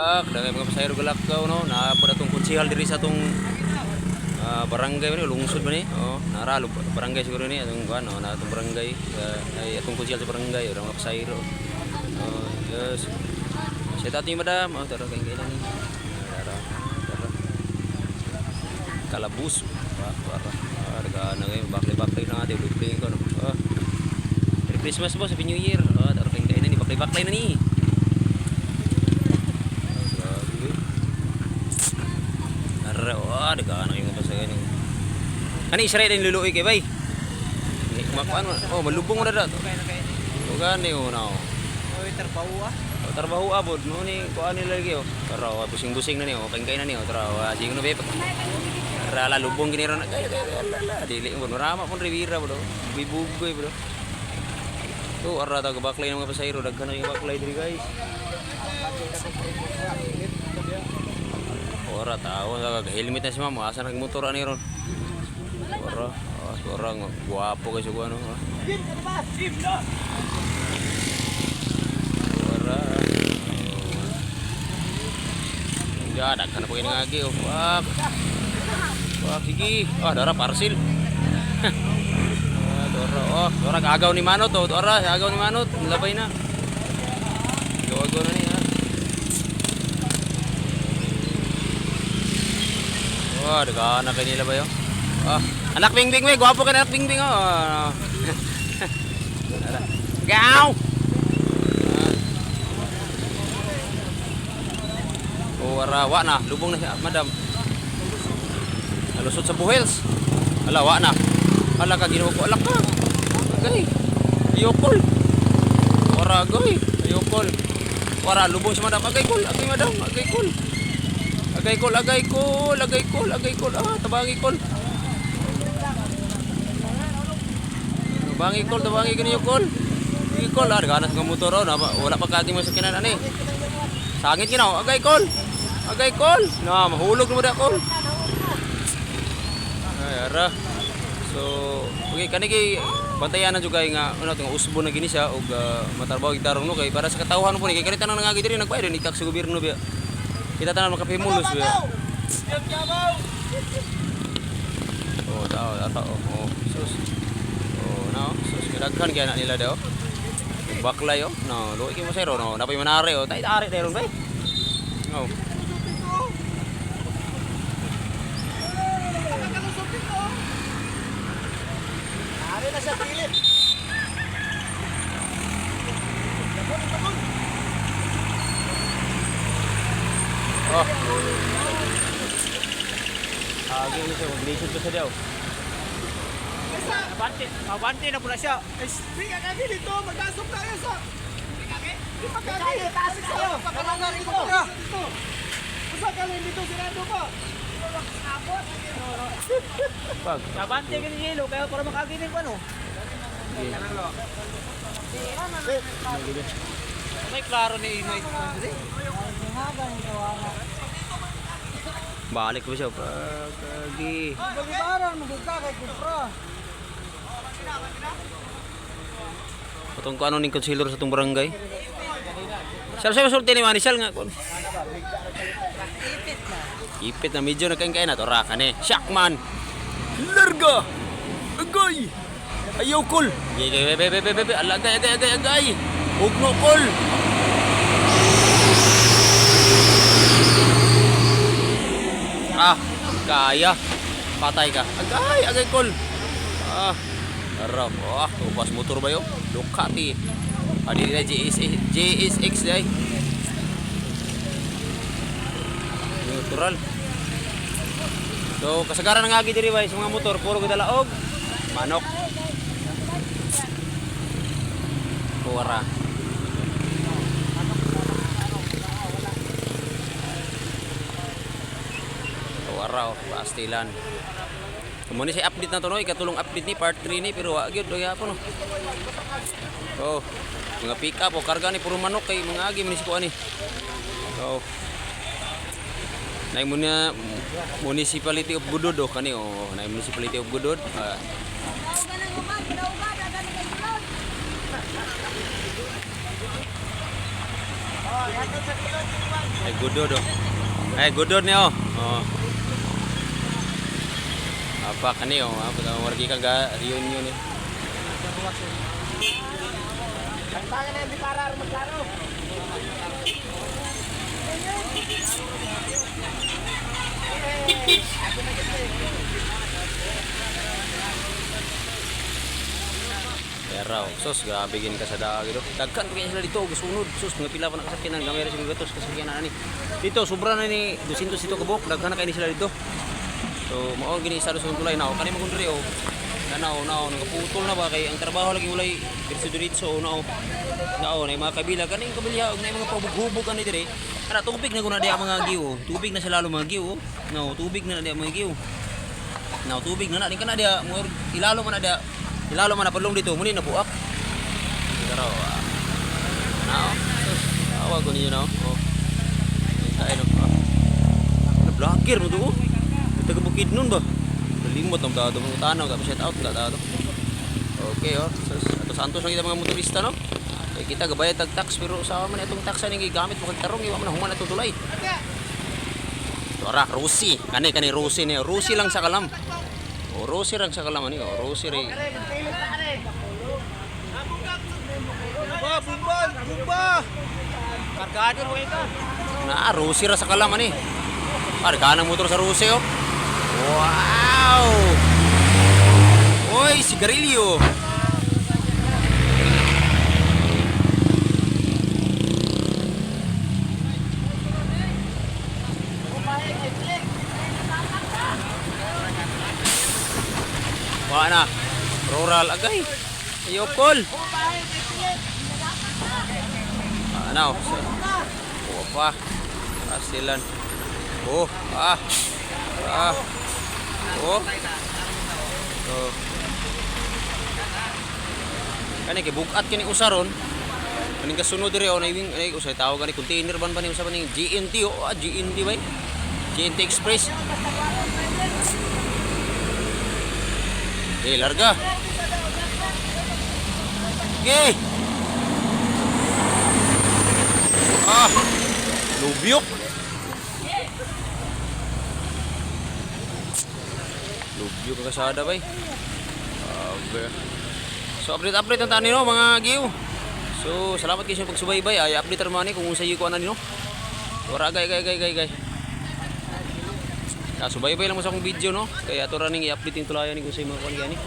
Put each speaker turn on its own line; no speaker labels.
Daghay mga pasahero galakaw, no. Naa pod atong konsehal diri sa atong barangay ba ni, lungsod ba ni? Oh, nara barangay siguro ni atong kuan, no, na atong barangay, ay atong konsehal sa barangay, ora mga pasahero. Oh, yes. Shout out ni madam. Oh, tara kay kailan ni. Tara. Tara. Kalabus. Wah, wara. Ah, daga na kayo baklay-baklay na ate, duplay ko, no. Oh. Merry Christmas boss, Happy New Year. Oh, tara kay kailan ni baklay-baklay na ni. Grabe. Ara, oh, daga na kayo sa ganyan. Ani Israel ang luluoy kay bay. Hindi kumakuan. Oh, malubong na dato. O gani oh na.
Oy, trabaho ah.
O trabaho abod mo ni kuan nila lagi oh. Tara, oh, busing-busing na ni oh, kain na ni oh. Tara, oh, sige no be. Tara la lubong gini ron. Kay kay la la dili mo rama pon Rivera bro. Bugoy bro. Oh, ara ta baklay ng mga pasahero, daghan na yung baklay diri, guys. Ora tao, helmet na si ma'am, asa nagmotor ani ron. Ora, oh, ora guwapo kay sugo ano. Oh. Ora. Ya, daghan na po kini ngagi oh. Wak. Wak sige. Ah, dara parcel. Ah, dora oh, dora agaw ni Manot oh. Dora agaw ni Manot, labay na. Agaw na ni ha. Wah, daghan na kay nila ba yo? Ah, anak Bingbing we, gwapo ka na anak Bingbing oh. Gaw. Oh, ara, wa na, lubong na siya, madam. Nalusot sa buhels. Ala, wa na. Ala ka, ginawa ko, ala ka. Agay. Ayokol. Ora, agay. Ayokol. Ora, lubong si madam. Agay kol, agay madam, agay kol. Agay kol, agay kol, agay kol, agay kol. Ah, tabangi kol. Tabangi kol, tabangi kaniyo kol. Sige kol, ah, ganas nga motor oh. Wala pa kagi mo sa kinan ani. Sangit ginaw, agay kol. Agay kol. Na, mahulog mo da kol. Ay, ara. So, okay, kani kay bantayan na jud kay nga ano nga usbo na gini siya og matrabaho gitarong no kay para sa katawhan po ni kay kani tanan nangagi diri nagbayad ni tax sa gobyerno biya. Kita tanan makapimulos biya. Oh, tao, tao, oh, sus. Oh, no, sus daghan kay na nila daw. Baklay oh, no, luoy kay mo sero no, napay manari oh, tay ari dayon bay. Oh.
Ari na sa pilit.
Oh. Agi ni siya, maglisod pa siya daw.
Abante, abante na pula siya. Ay, di ka kagi dito, magdasok tayo sa. Di pa kagi. Taas kayo. Pakalangan dito. Dito. Usa ka lang dito sirado pa.
Pag.
Abante ka ni yelo kaya para makaginin ko ano. May klaro ni Inoy.
Balik ko siya. Pagkagi.
Bagibaran mo ka kay Kupra.
Patong ko ano ning concealer sa tong barangay. Sal sa sulti ni Manisal nga kon.
Ipit na.
Ipit na medyo nagkain na to ra ka ni. Shockman. Larga. Agay. Ayaw kol. Be be be be be be. Ala, agay agay agay agay. Ugno kol. Ah, kaya. Patay ka. Agay, agay kol. Ah. Tara, ah, tupas motor ba yo? Ducati. Ah, dili na GS, GSX day. Natural. So, kasagaran ng agi diri bay sa mga motor, puro gudala og manok. Kuwara. Kuwara oh, pastilan. Kumo ni siya update na to no, ikatulong update ni part 3 ni pero wa gyud gyapon no. Oh, mga pick up o karga ni puro manok kay mga agi man ni si kuan ni. Oh. Nay muna Municipality of Gudod oh kani oh, nay Municipality of Gudod. Ah, ay Gudod oh. Ay, gudod ni oh. Oh. Apa kani oh, apa tawag wargi ka ga reunion eh.
Tangan na hindi para maglaro.
Pero, sus, grabe gin ka sa daag ito. Dagkan pa kaya sila dito, gusunod. Sus, mga pila pa na kasakyanan, gamay ra sila gatos kasakyanan ani. Dito, sobra na ni 200 dito kabuk, daghan na kay ni sila dito. So, mao gini isa sa tulay na kani mo diri oh. Nanaw nao nagaputol na ba kay ang trabaho lagi walay diretso diretso oh, nao. Nao na mga kabila kaning kabilya og na mga pabughubog ani diri. Ana tubig na guna di ang mga giw. Oh. Tubig na sila lalo mga giw. Oh. No, tubig na na di ang mga giw. Now, tubig na na. Di ka na diya. Ilalo man na diya. Ilalo man na padlong dito. Muni na buak. Pero, nao. Sus, awa ko ninyo na. Oh. Tayo no. Ah. Na-vlogger mo to. Oh. Taga bukid nun ba? Nalimot ang dado mga tanaw. Tapos shout out na dado. Okay, oh. Sus, ato santos lang kita mga motorista, no? Kay kita gabayad tag tax pero usaha man itong tax ani gigamit mo kag tarong iwa man na human atong tulay. Tora, Rusi. Kani kani Rusi ni. Rusi lang sa kalam. O Rusi lang sa kalam ani. O Rusi ri.
Bumba, bumba, bumba. Kargado mo ito.
Na, Rusi ra sa kalam ani. Pare kanang motor sa Rusi oh. Wow! Oy, sigarilyo. Wala na. Rural agay. Ayokol. Ano? Oh, pa. Asilan. Oh, ah. Ah. Oh. Oh. Kani kay bugat kini usaron. Kaning kasunod diri oh naibing ay usay tawag kani container ban ba ni usa ba ni GNT oh, ah, GNT ba? GNT Express. Eh, larga. Okay. Ah, lubyok. Lubyok ang kasada bay. Grabe. So update update ang tani no mga giw. So salamat kayo sa pagsubaybay. Ay update ra man ni kung unsay ko ana nino. Ora gay gay gay gay gay. Ah, subaybay lang mo sa akong video no. Kaya ato ra ning i-update yung tulayan ni kung unsay mga kuan gani.